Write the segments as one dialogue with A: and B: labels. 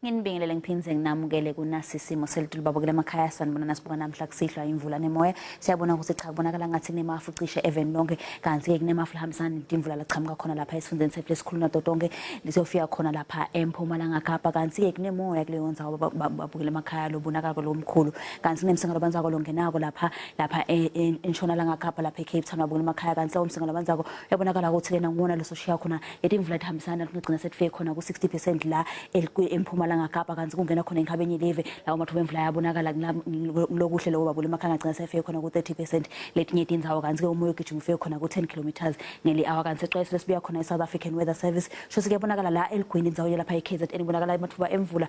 A: Nginibingelele ngiphindze nginamukele kunasi isimo selitulu babukela emakhaya sanibona nasibuka namhla kusihlwa imvula nemoya siyabona ukuthi cha kubonakala ngathi kunemafu cishe even lonke kanti-ke kunemafu lahambisana netimvula lachamuka khona lapha esifundeni sethu lesikhulu nato tonke lisiyofika khona lapha empumalanga kapa kanti-ke kunemoya kuleyo ndzawo babukela emakhaya lobonakala lomkhulu kanti kunemsinga lobanzako longenako lapha lapha e, e, entshonalanga kapa lapha e-cape town babukela emakhaya kanti lowo msinga lobanzako uyabonakala ukuthi-ke nanguwona lososhiya khona letimvula tihambisana kugcina sekufike khona ku-60 percent la empumalanga kapa kanti kungena khona enkhabeni live lawo mathuba emvula ayabonakala lokuhle loko babula emakhaya agcina sefike khona ku-30 percent letinye tindzawo kanti-ke umoya ugijima ufike khona ku-10 kilometers ngeli-hour kanti sexwayiso lesibuya khona i-south african weather service sho sikuyabonakala la eligwini indzawo yalapha e-KZN ibonakala amathuba emvula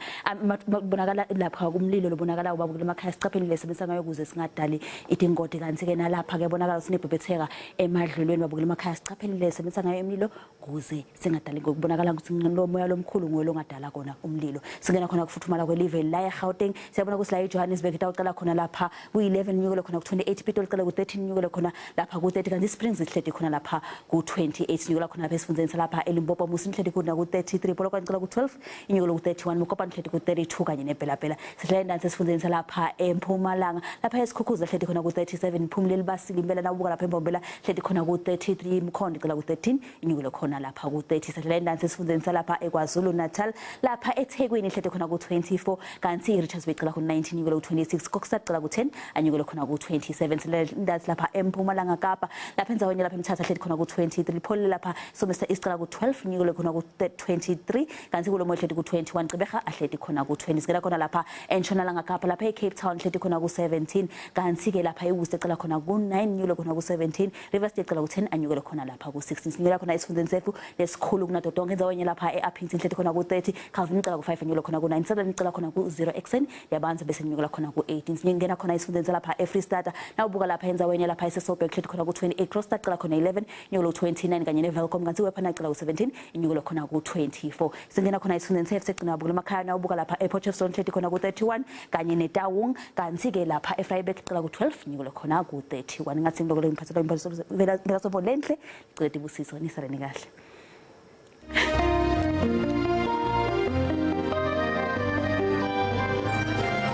A: kubonakala lapha kumlilo lobonakala ubabukela emakhaya sicaphelile sebenzisa ngayo ukuze singadali itingodi kanti-ke nalapha kuyabonakala sinebhebhetheka emadlelweni babukela emakhaya sicaphelile sebenzisa ngayo imililo kuze singadali ngokubonakala ukuthi lo moya lomkhulu nguye longadala kona umlilo singena khona kufuthumala kwelive la eGauteng siyabona ukuthi la eJohannesburg itawucala khona lapha ku-11 nyukele khona ku-28 Pitori icala ku-13 nyukele khona lapha ku-30 kanti iSprings ihledi khona lapha ku-28 nyukela khona lapha esifundeni salapha eLimpopo Musi ihledi khona ku-33 Polokwane icala ku-12 inyukele ku-31 Mokopane ihledi ku-32 kanye neBelabela sihlala endansi esifundeni salapha eMpumalanga lapha eSikhukhuza hledi khona ku-37 Phumleli Basile impela nawubuka lapha eMbombela hledi khona ku-33 Mkhondo icela ku-13 inyukele khona lapha ku-30 sihlala endansi esifundeni salapha eKwaZulu Natal lapha eThekwini hledi khona ku-24 kanti i-Richards Bay icela ku-19 inyukele ku-26 Kokstad icela ku-10 anyukele khona ku-27 sihlala endansi lapha eMpumalanga Kapa lapha endaweni lapha eMthatha hledi khona ku-23 Lipholile lapha Somerset isicela ku-12 inyukele khona ku-23 kanti kulo moya hleti ku-21 Gqeberha ahleti khona ku-20 singena khona lapha entshonalanga Kapa lapha e-Cape Town hleti khona ku-17 kanti-ke lapha e-Worcester ecela khona ku-9 nyukele khona ku-17 River State ecela ku-10 anyukele khona lapha ku-16 sinyukela khona esifundeni sethu lesikhulu kunato tonke endaweni lapha e-Upington hleti khona ku-30 Calvin icela ku-5 anyukele khona ku-9 Sutherland icela khona ku-0 ekuseni yabanzi bese nyukela khona ku-18 singena khona esifundeni salapha e-Free State nawubuka lapha endaweni lapha eseSoburg hleti khona ku-28 Kroonstad cela khona 11 inyukelo ku-29 kanye ne-Welkom kanti iwephana icela ku-17 inyukelo khona ku-24 singena khona esifundeni se-F segcina wabukela emakhaya nawubuka lapha e-Potchefstroom hleti khona ku-31 kanye neTaung kanti-ke lapha eVryburg icela ku-12 inyukelo khona ku-31 ngathi ngiloko ngiphathela impela lenhle cela ibusiso nisale kahle.